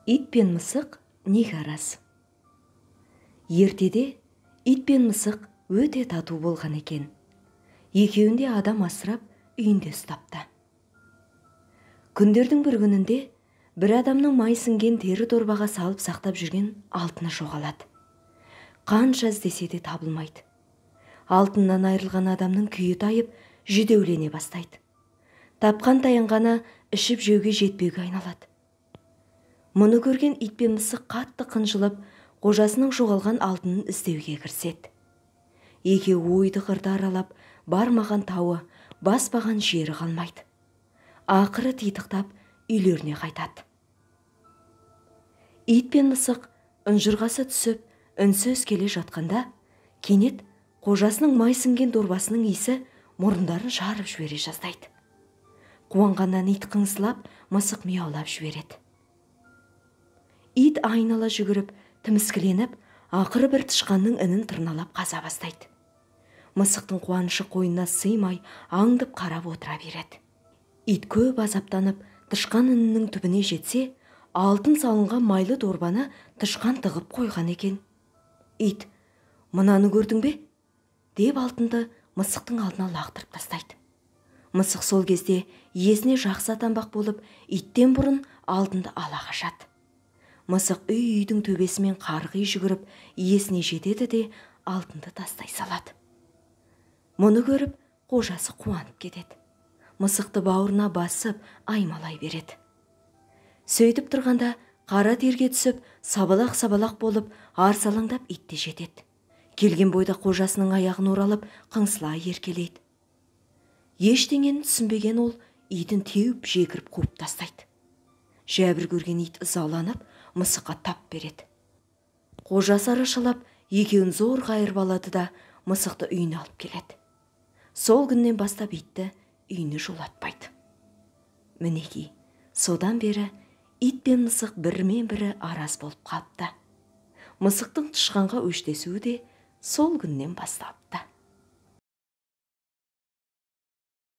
Ит пен мысық неге араз? Ертеде ит пен мысық өте тату болған екен. Екеуін де адам асырап үйінде ұстапты. Күндердің бір күнінде бір адамның май сіңген тері дорбаға салып сақтап жүрген алтыны жоғалады. Қанша іздесе де табылмайды. Алтыннан айырылған адамның күйі тайып, жүдеулене бастайды. Тапқан таянғаны ішіп жеуге жетпеуге айналады. Мұны көрген ит пен мысық қатты қынжылып, қожасының жоғалған алтынын іздеуге кіріседі. Екеуі ойды қырды аралап, бармаған тауы, баспаған жері қалмайды. Ақыры титықтап үйлеріне қайтады. Ит пен мысық ұнжырғасы түсіп, үнсіз келе жатқанда, кенет қожасының май сіңген дорбасының иісі мұрындарын жарып жібере жаздайды. Қуанғаннан ит қыңсылап, мысық мияулап жібереді. Ит айнала жүгіріп, тіміскіленіп, ақыры бір тышқанның інін тырналап қаза бастайды. Мысықтың қуанышы қойнына сыймай, аңдып қарап отыра береді. Ит көп азаптанып, тышқан інінің түбіне жетсе, алтын салынған майлы дорбаны тышқан тығып қойған екен. Ит, мынаны көрдің бе? Деп алтынды мысықтың алдына лақтырып тастайды. Мысық сол кезде иесіне жақсы атанбақ болып, иттен бұрын алтынды ала қашады. Мысық үй-үйдің төбесімен қарғи жүгіріп, иесіне жетеді де алтынды тастай салады. Мұны көріп, қожасы қуанып кетеді. Мысықты бауырына басып, аймалай береді. Сөйтіп тұрғанда қара терге түсіп, сабалақ-сабалақ болып, арсалаңдап ит те жетеді. Келген бойда қожасының аяғын оралып, қыңсылай еркелейді. Ештеңені түсінбеген ол итін теуіп жекіріп қуып тастайды. Жәбір көрген ит ызаланып, мысыққа тап береді. Қожасы арашалап, екеуін зорға айырып алады да, мысықты үйіне алып келеді. Сол күннен бастап итті үйіне жолатпайды. Мінекей, содан бері ит пен мысық бірімен бірі араз болып қалыпты. Мысықтың тышқанға өштесуі де сол күннен басталыпты.